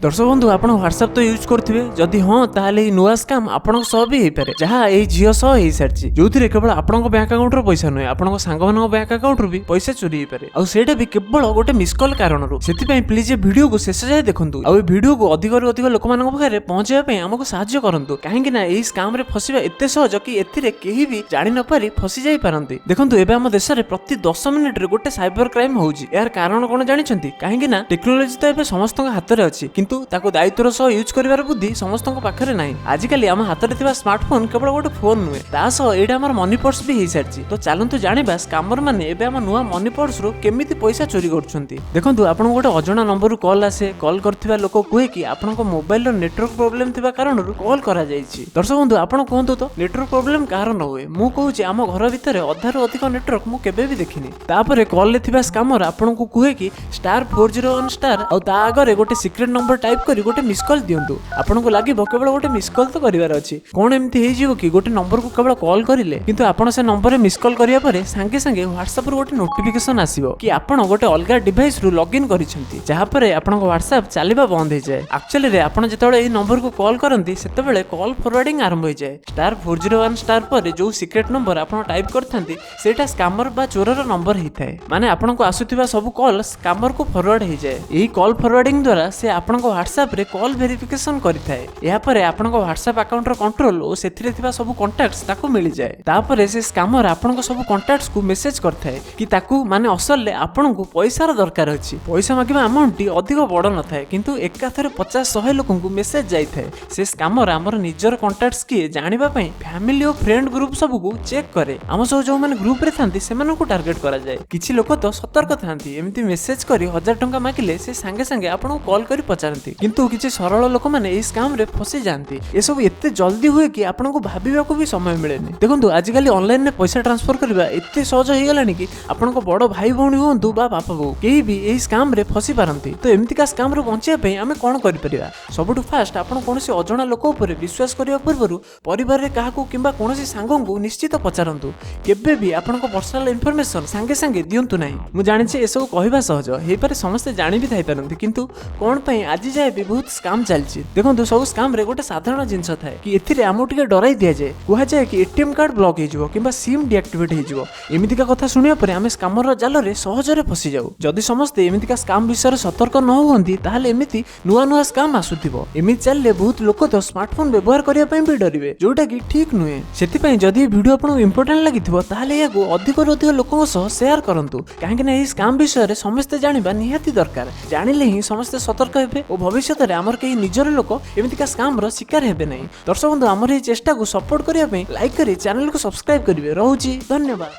ଦର୍ଶକ ବନ୍ଧୁ, ଆପଣ ହ୍ୱାଟ୍ସଆପ୍ ତ ୟୁଜ୍ କରୁଥିବେ। ଯଦି ହଁ, ତାହେଲେ ଏଇ ନୂଆ ସ୍କାମ୍ ଆପଣଙ୍କ ସହ ବି ହେଇପାରେ, ଯାହା ଏଇ ଝିଅ ସହ ହେଇସାରିଛି, ଯୋଉଥିରେ କେବଳ ଆପଣଙ୍କ ବ୍ୟାଙ୍କ ଆକାଉଣ୍ଟର ପଇସା ନୁହେଁ, ଆପଣଙ୍କ ସାଙ୍ଗମାନଙ୍କ ବ୍ୟାଙ୍କ ଆକାଉଣ୍ଟରୁ ବି ପଇସା ଚୋରି ହେଇପାରେ, ଆଉ ସେଇଟା ବି କେବଳ ଗୋଟେ ମିସ୍ କଲ୍ କାରଣରୁ। ସେଥିପାଇଁ ପ୍ଲିଜ୍ ଏ ଭିଡିଓକୁ ଶେଷ ଯାଏ ଦେଖନ୍ତୁ ଆଉ ଏ ଭିଡିଓକୁ ଅଧିକରୁ ଅଧିକ ଲୋକମାନଙ୍କ ପାଖରେ ପହଞ୍ଚାଇବା ପାଇଁ ଆମକୁ ସାହାଯ୍ୟ କରନ୍ତୁ, କାହିଁକି ନା ଏହି ସ୍କାମରେ ଫସିବା ଏତେ ସହଜ କି ଏଥିରେ କେହି ବି ଜାଣି ନପାରି ଫସି ଯାଇପାରନ୍ତି। ଦେଖନ୍ତୁ, ଏବେ ଆମ ଦେଶରେ ପ୍ରତି 10 ମିନିଟରେ ଗୋଟେ ସାଇବର କ୍ରାଇମ ହଉଛି। ଏହାର କାରଣ କଣ ଜାଣିଛନ୍ତି? କାହିଁକି ନା ଟେକ୍ନୋଲୋଜି ତ ଏବେ ସମସ୍ତଙ୍କ ହାତରେ ଅଛି, କିନ୍ତୁ ତାକୁ ଦାୟିତ୍ୱର ସହ ୟୁଜ୍ କରିବାର ବୁଦ୍ଧି ସମସ୍ତଙ୍କ ପାଖରେ ନାହିଁ। ଆଜିକାଲି ଆମ ହାତରେ ଥିବା ସ୍ମାର୍ଟଫୋନ କେବଳ ଗୋଟେ ଫୋନ ନୁହେଁ, ତା ସହ ଏଇଟା ଆମର ମନି ପର୍ସ ବି ହେଇସାରିଛି। ତ ଚାଲନ୍ତୁ ଜାଣିବା, ସ୍କାମର ମାନେ ଏବେ ଆମ ନୂଆ ମନି ପର୍ସରୁ କେମିତି ପଇସା ଚୋରି କରୁଛନ୍ତି। ଦେଖନ୍ତୁ, ଆପଣଙ୍କୁ ଗୋଟେ ଅଜଣା ନମ୍ବରରୁ କଲ୍ ଆସେ। କଲ୍ କରିଥିବା ଲୋକ କୁହେ କି ଆପଣଙ୍କ ମୋବାଇଲର ନେଟୱାର୍କ ପ୍ରୋବ୍ଲେମ ଥିବା କାରଣରୁ କଲ୍ କରାଯାଇଛି। ଦର୍ଶକ ବନ୍ଧୁ, ଆପଣ କୁହନ୍ତୁ ତ, ନେଟୱାର୍କ ପ୍ରୋବ୍ଲେମ କାହାର ନ ହୁଏ? ମୁଁ କହୁଛି, ଆମ ଘର ଭିତରେ ଅଧାରୁ ଅଧିକ ନେଟୱାର୍କ ମୁଁ କେବେ ବି ଦେଖିନି। ତାପରେ କଲ୍ରେ ଥିବା ସ୍କାମର ଆପଣଙ୍କୁ କୁହେ କି *401* ଆଉ ତା ଆଗରେ ଗୋଟେ ସିକ୍ରେଟ ନମ୍ବର ଟାଇପ୍ କରି ଗୋଟେ ମିସ୍ କଲ୍ ଦିଅନ୍ତୁ। ଆପଣଙ୍କୁ ଲାଗିବ କେବଳ ଗୋଟେ ମିସ୍ କଲ୍ ତ କରିବାର ଅଛି, କଣ ଏମିତି ହେଇଯିବ କି ଗୋଟେ ନମ୍ବରକୁ କେବଳ କଲ୍ କରିଲେ? କିନ୍ତୁ ଆପଣ ସେ ନମ୍ବରରେ ମିସ୍ କଲ୍ କରିବା ପରେ ସାଙ୍ଗେ ସାଙ୍ଗେ ହ୍ୱାଟ୍ସଆପରୁ ଗୋଟେ ନୋଟିଫିକେସନ ଆସିବ କି ଆପଣ ଗୋଟେ ଅଲଗା ଡିଭାଇସରୁ ଲଗ୍ଇନ୍ କରିଛନ୍ତି, ଯାହାପରେ ଆପଣଙ୍କ ହ୍ୱାଟ୍ସଆପ୍ ଚାଲିବା ବନ୍ଦ ହେଇଯାଏ। ଆକ୍ଚୁଆଲିରେ ଆପଣ ଯେତେବେଳେ ଏଇ ନମ୍ବରକୁ କଲ୍ କରନ୍ତି, ସେତେବେଳେ କଲ୍ ଫରୱାର୍ଡିଂ ଆରମ୍ଭ ହେଇଯାଏ। *401* ପରେ ଯୋଉ ସିକ୍ରେଟ ନମ୍ବର ଆପଣ ଟାଇପ୍ କରିଥାନ୍ତି, ସେଇଟା ସ୍କାମର ବା ଚୋରର ନମ୍ବର ହେଇଥାଏ। ମାନେ ଆପଣଙ୍କୁ ଆସୁଥିବା ସବୁ କଲ୍ ସ୍କାମରକୁ ଫରୱାର୍ଡ ହେଇଯାଏ। ଏହି କଲ୍ ଫରୱାର୍ଡିଂ ଦ୍ୱାରା ସେ ଆପଣଙ୍କ ହ୍ୱାଟ୍ସଆପରେ କଲ୍ ଭେରିଫିକେସନ କରିଥାଏ। ଏହାପରେ ଆପଣଙ୍କ ହ୍ୱାଟ୍ସଆପ୍ ଆକାଉଣ୍ଟର କଣ୍ଟ୍ରୋଲ ଓ ସେଥିରେ ଥିବା ସବୁ କଣ୍ଟାକ୍ଟସ ତାକୁ ମିଳିଯାଏ। ତାପରେ ସେ ସ୍କାମର ଆପଣଙ୍କ ସବୁ କଣ୍ଟାକ୍ଟସକୁ ମେସେଜ କରିଥାଏ କି ତାକୁ, ମାନେ ଅସଲରେ ଆପଣଙ୍କୁ ପଇସାର ଦରକାର ଅଛି। ପଇସା ମାଗିବା ଆମାଉଣ୍ଟଟି ଅଧିକ ବଡ଼ ନଥାଏ, କିନ୍ତୁ ଏକାଥରେ 50 100 ଲୋକଙ୍କୁ ମେସେଜ ଯାଇଥାଏ। ସେ ସ୍କାମର ଆମର ନିଜର କଣ୍ଟାକ୍ଟସ କିଏ ଜାଣିବା ପାଇଁ ଫ୍ୟାମିଲି ଓ ଫ୍ରେଣ୍ଡ ଗ୍ରୁପ ସବୁକୁ ଚେକ୍ କରେ। ଆମ ସହ ଯୋଉମାନେ ଗ୍ରୁପରେ ଥାନ୍ତି, ସେମାନଙ୍କୁ ଟାର୍ଗେଟ କରାଯାଏ। କିଛି ଲୋକ ତ ସତର୍କ ଥାନ୍ତି। ଏମିତି ମେସେଜ କରି 1000 ଟଙ୍କା ମାଗିଲେ ସେ ସାଙ୍ଗେ ସାଙ୍ଗେ ଆପଣଙ୍କୁ କଲ୍ କରି ପଚାରନ୍ତି। କିନ୍ତୁ କିଛି ସରଳ ଲୋକମାନେ ଏହି ସ୍କାମରେ ଫସି ଯାଆନ୍ତି। ଏସବୁ ଏତେ ଜଲ୍ଦି ହୁଏ କି ଆପଣଙ୍କୁ ଭାବିବାକୁ ବି ସମୟ ମିଳେନି। ଦେଖନ୍ତୁ, ଆଜିକାଲି ଅନଲାଇନରେ ପଇସା ଟ୍ରାନ୍ସଫର କରିବା ଏତେ ସହଜ ହେଇଗଲାଣି କି ଆପଣଙ୍କ ବଡ଼ ଭାଇ ଭଉଣୀ ହୁଅନ୍ତୁ ବା ବାପା ବୋଉ, କେହି ବି ଏହି ସ୍କାମରେ ଫସି ପାରନ୍ତି। ତ ଏମିତିକା ସ୍କାମରୁ ବଞ୍ଚିବା ପାଇଁ ଆମେ କ'ଣ କରିପାରିବା? ସବୁଠୁ ଫାଷ୍ଟ, ଆପଣ କୌଣସି ଅଜଣା ଲୋକ ଉପରେ ବିଶ୍ୱାସ କରିବା ପୂର୍ବରୁ ପରିବାରରେ କାହାକୁ କିମ୍ବା କୌଣସି ସାଙ୍ଗଙ୍କୁ ନିଶ୍ଚିତ ପଚାରନ୍ତୁ। କେବେ ବି ଆପଣଙ୍କ ପର୍ସନାଲ ଇନଫର୍ମେସନ ସାଙ୍ଗେ ସାଙ୍ଗେ ଦିଅନ୍ତୁ ନାହିଁ। ମୁଁ ଜାଣିଛି, ଏସବୁ କହିବା ସହଜ ହେଇପାରେ, ସମସ୍ତେ ଜାଣି ବି ଥାଇପାରନ୍ତି, କିନ୍ତୁ କ'ଣ ପାଇଁ ଆଜି ଯାଏ ବି ବହୁତ ସ୍କାମ୍ ଚାଲିଛି? ଦେଖନ୍ତୁ, ସବୁ ସ୍କାମରେ ଗୋଟେ ସାଧାରଣ ଜିନିଷ ଥାଏ କି ଏଥିରେ ଆମକୁ ଟିକେ ଡରାଇ ଦିଆଯାଏ। କୁହାଯାଏ କି ଏଟିଏମ୍ କାର୍ଡ ବ୍ଲକ୍ ହେଇଯିବ କିମ୍ବା ସିମ୍ ଡିଆକ୍ଟିଭେଟ୍ ହେଇଯିବ। ଏମିତିକା କଥା ଶୁଣିବା ପରେ ଆମେ ସ୍କାମରର ଜାଲରେ ସହଜରେ ଫସିଯାଉ। ଯଦି ସମସ୍ତେ ଏମିତିକା ସ୍କାମ୍ ବିଷୟରେ ସତର୍କ ନ ହୁଅନ୍ତି, ତାହେଲେ ଏମିତି ନୂଆ ନୂଆ ସ୍କାମ୍ ଆସୁଥିବ। ଏମିତି ଚାଲିଲେ ବହୁତ ଲୋକ ତ ସ୍ମାର୍ଟଫୋନ୍ ବ୍ୟବହାର କରିବା ପାଇଁ ବି ଡରିବେ, ଯୋଉଟା କି ଠିକ୍ ନୁହେଁ। ସେଥିପାଇଁ ଯଦି ଏ ଭିଡ଼ିଓ ଆପଣଙ୍କୁ ଇମ୍ପୋର୍ଟାଣ୍ଟ ଲାଗିଥିବ, ତାହେଲେ ଏହାକୁ ଅଧିକରୁ ଅଧିକ ଲୋକଙ୍କ ସହ ସେୟାର କରନ୍ତୁ, କାହିଁକି ନା ଏହି ସ୍କାମ୍ ବିଷୟରେ ସମସ୍ତେ ଜାଣିବା ନିହାତି ଦରକାର। ଜାଣିଲେ ହିଁ ସମସ୍ତେ ସତର୍କ ହେବେ ଓ ଭବିଷ୍ୟତରେ ଆମର କେହି ନିଜର ଲୋକ ଏମିତିକା ସ୍କାମ୍ର ଶିକାର ହେବେ ନାହିଁ। ଦର୍ଶକ ବନ୍ଧୁ, ଆମର ଏହି ଚେଷ୍ଟାକୁ ସପୋର୍ଟ କରିବା ପାଇଁ ଲାଇକ୍ କରି ଚ୍ୟାନେଲକୁ ସବସ୍କ୍ରାଇବ କରିବେ। ରହୁଛି, ଧନ୍ୟବାଦ।